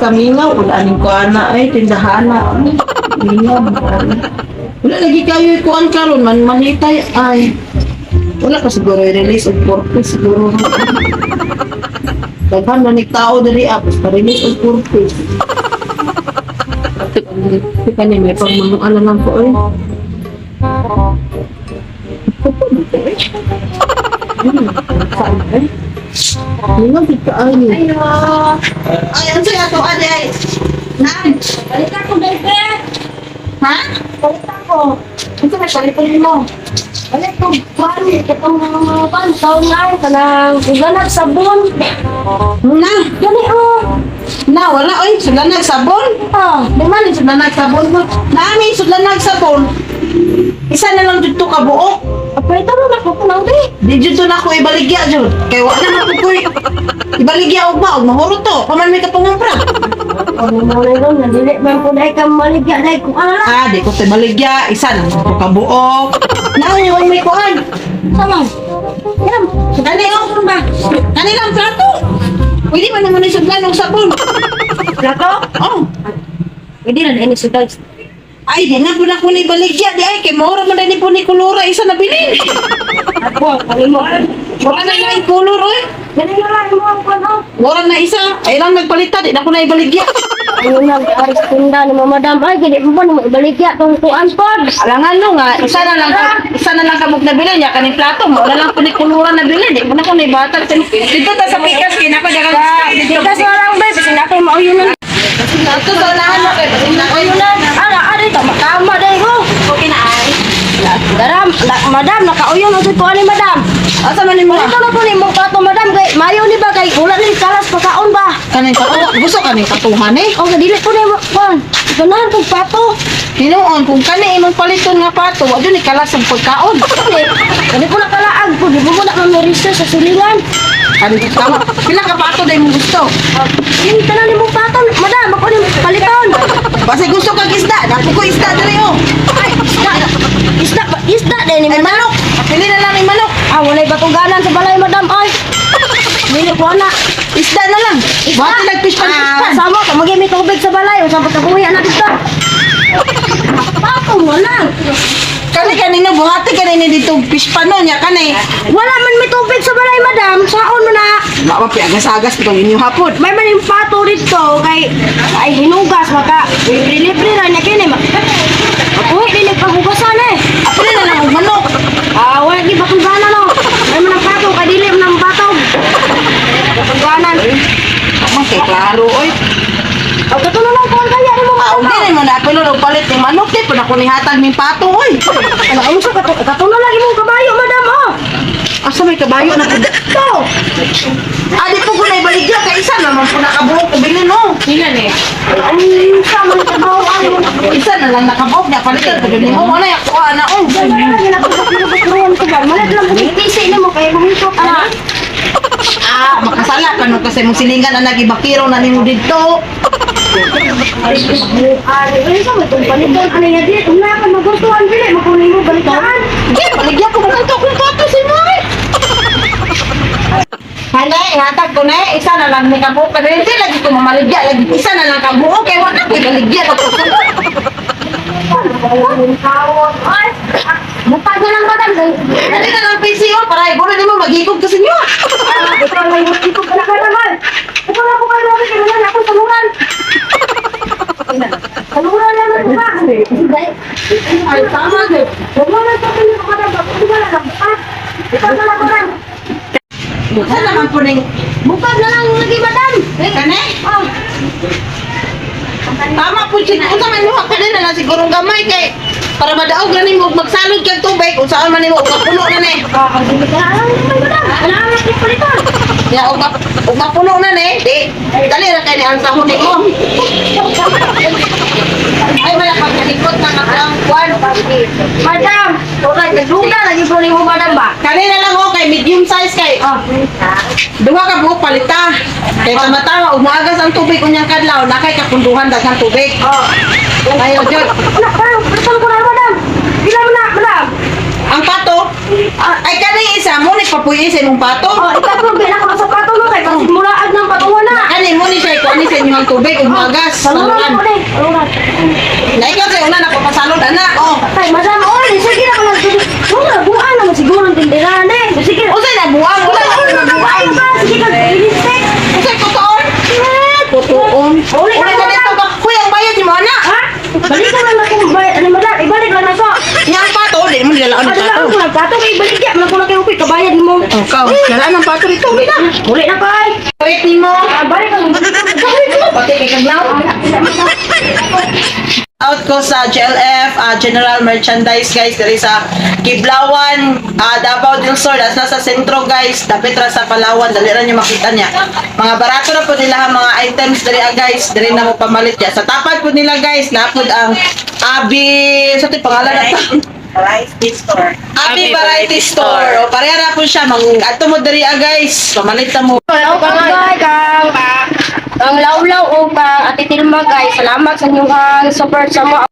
Kamingaw, wala aning kuan na ay tindahan na. Mingaw. Wala lagi kayo kuan karon man manitay ay. Wala ka siguro i-release og purpose siguro. Daghan na ni tao diri ah, basta release og purpose. Kani may pang mga ano lang ko eh. Saan eh? Mingaw gid kaayo. Ayo. Ay, ano sa'yo ato, ate ay? Naan? Balik ako, baby. Ha? Balik ako. Ano na kalipon mo? Balik ko, kuwan. Katong mga kuwan, taon nga ay, kanang uganag sabon. Na, Gani, oh. na, wala, oy, sudlan nagsabon. Ah, Di man, sudlan nagsabon mo. Naami, sudlan nagsabon. Isa na lang dito ka buok. Apalita mo na ko kunaw di. Di dito na ako ibaligya jud. Kay wa na man ko koy. Ibaligya og maog mahurot to. Paman may kapangumpra. Ano mo na yun, nandili man ko dahil ka maligya dahil kung ano lang. Ah, di ko to ibaligya. Isa na lang ko ka buok. Naon yung may kuan. Sama. Yan. Kani oh. Ba? Kani lang plato. Pwede man naman ni sudlan og sabon. Plato? Oh. Pwede na dahil sudag. Ay, di na po na ko ni baligya. Di ay, kay maura man na ni po ni kulura isa na bilin. Ako, kani mo. Mura na lang kulor, oy. Gani na lang mo ang kuwan, oh. Mura na isa. Ay lang nagpalitan, di na ko na ibaligya. Ano na, aris tinda ni Mama Madam. Ay, gani mo ba na ibaligya tong kuan pod. Alangan no nga, isa na lang kabuk na bilin, ya kaning plato, mura lang po ni kulura na bilin. Di mo na ko na ibatag. Dito ta sa pikas, kinako dagang dito. Tikas na lang, babe. Kasi na kayo mauyo na. Dito sa unahan mo kay basin na Ayun na, ala, ala, tama, tama, dahil ko. Okay na ay. Daram, na, madam, nakauyon na ko ani madam. Asa man nimo? Ito na po ni mong pato, madam, kay mayo ni ba kay wala ni kalas pagkaon ba? Kaning patuwa, gusto kaning patuhan eh. O dili ko ni kuan. Ganahan kog pato. Hinuon kung kani imong paliton nga pato, wa jud ni kalas ang pagkaon. Kani, kani ko na kalaag po, di mo na mamerisa sa sulingan. Kani tama. Pila ka pato day mo gusto? Yung tanan ni mong pato, madam, ako ni paliton. Basta gusto kag isda, napo ko isda diri oh. Ay, isda. Isda, ba- isda din ni Ay madam. manok, pili na lang ni manok. Ah, walay batuganan sa balay, madam, ay. Dili ko na. Isda na lang. Buhati lang fish pan, fish Ah, pan. sama ka magimi tubig sa balay, unsa pa kabuhi ana dito. Pato mo lang. Kani kanino buhati kanini dito fish pan no nya kani. Wala man may tubig sa balay, madam. Saon mo na. Wa pa agas-agas itong inyo hapon. May man yung pato dito kay ay hinugas maka libre-libre ra niya kini. Makuhi din paghugasan eh. Apili na lang og manok. Ah, wala gi batuganan no. May man ang pato kay dili man ang patog. Batuganan. Man kay klaro oy. Aw kato na lang kuan kaya nimo Ah, og dili mo na apilo og palit ni manok di pud ako nihatag ning pato oy. Ano unsa kato kato na lang imong kabayo, madam, oh. Asa may kabayo na pud? Ito. Ah, di po ko na ibaligya kay isa naman po nakabuok og bilin no. Ano sa man kabaw ang Isa na lang nakabuok nya palitan pud nimo mo na ako ana oh. Malit lang kung pisi nimo kay humito ka na. Ah, makasala ka no kasi mong silingan na nagibakiro na nimo didto. Ano sa matong paliton ano nga di una ka magustuhan dili makunin mo balitaan. Di, baligya ko man to akong pato si mo. Hala, ihatag ko na eh. Isa na lang ni kabuok. Pero hindi lagi ko mamaligya. Lagi isa na lang kabuok. Kaya wala ko ibaligya. Ay, bukad na lang madam. Dali na lang PCO para iguro nimo maghikog ka sa inyo. Ah, ikaw lang yung ikog ka na ka naman. Ikaw lang bukad na kay naman ako saluran. Saluran na lang ba? Ay, tama eh. Huwag mo lang sa pili ko madam. Bakit ba lang? Ah, ikaw na lang madam. Isa naman po ning Bukad na lang lagi madam. kani. Ah, Tama po siya. Unsa man mo kani na lang siguro gamay kay para madaog na nimo magsalod kag tubig unsaon man nimo og mapuno na ni. ah, ang dili ka na lang naman madam. Alam mo palitan. Ya og mapuno na ni, di dali ra kay ni ang sahon nimo. Ay wala pag kalikot na nga ang kwan. Madam, wala nagduda lagi po nimo madam ba? Kani na lang oh kay medium size kay Ah, duha ka buok palita. Kay tama-tama ug moagas ang tubig unyang kadlaw na kay kapunduhan daghang tubig. ah. Ayo jud. Wala, parang palitan ko na madam. Pila mo na, madam? Ang pato ay kani isa mo ni papuy sa imong pato. Oh, ikaw po, bila ka sa pato mo kay pag muraag ng patuwa na. Kani mo ni siya ko ani sa inyong tubig ug mga gas. Saluran Saluran. ko ni. Saluran. Na ikaw sa una napapasalod ana. Oh. Ay, madam, oy, sige na ko lang. Wala, buwan naman siguro ang tindera na eh. Sige na. Unsay nabuang? Wala Wala, na wala, nabuang. ba? Sige ka, inistek. Unsay kutoon? Kutoon. Uli Uli ka ka na. dito ba? Huy, ang bayad ni mo ana. Ha? Balik ka lang ako, ano, madam, ibalik lang ako. Yang pato, di mo nilalaan Ano ang na pato. ako lang, pato, ibalik ya. Mga kulang kayo, kabayad mo. Oh, kaw, lalaan ang pato dito, uli na. Uli na pa ay. Wait nimo. Ah, balik lang. Pati kay kaglaw. Out ko sa GLF, General Merchandise, guys, diri sa Kiblawan, Davao del Sur, as nasa sentro, guys, dapit ra sa Palawan, dali ra niyo makita niya. Mga barato ra po nila ang mga items diri guys, diri na mo pamalit ya. Sa tapad po nila, guys, napod ang Abi, sa ti pangalan na to? Variety Store. Abi Variety Store. O pareha ra po siya, mang adto mo diri guys, pamalit na mo. Okay, kang ang lawlaw o kang Ate Tilma guys. Salamat sa inyong support sa mga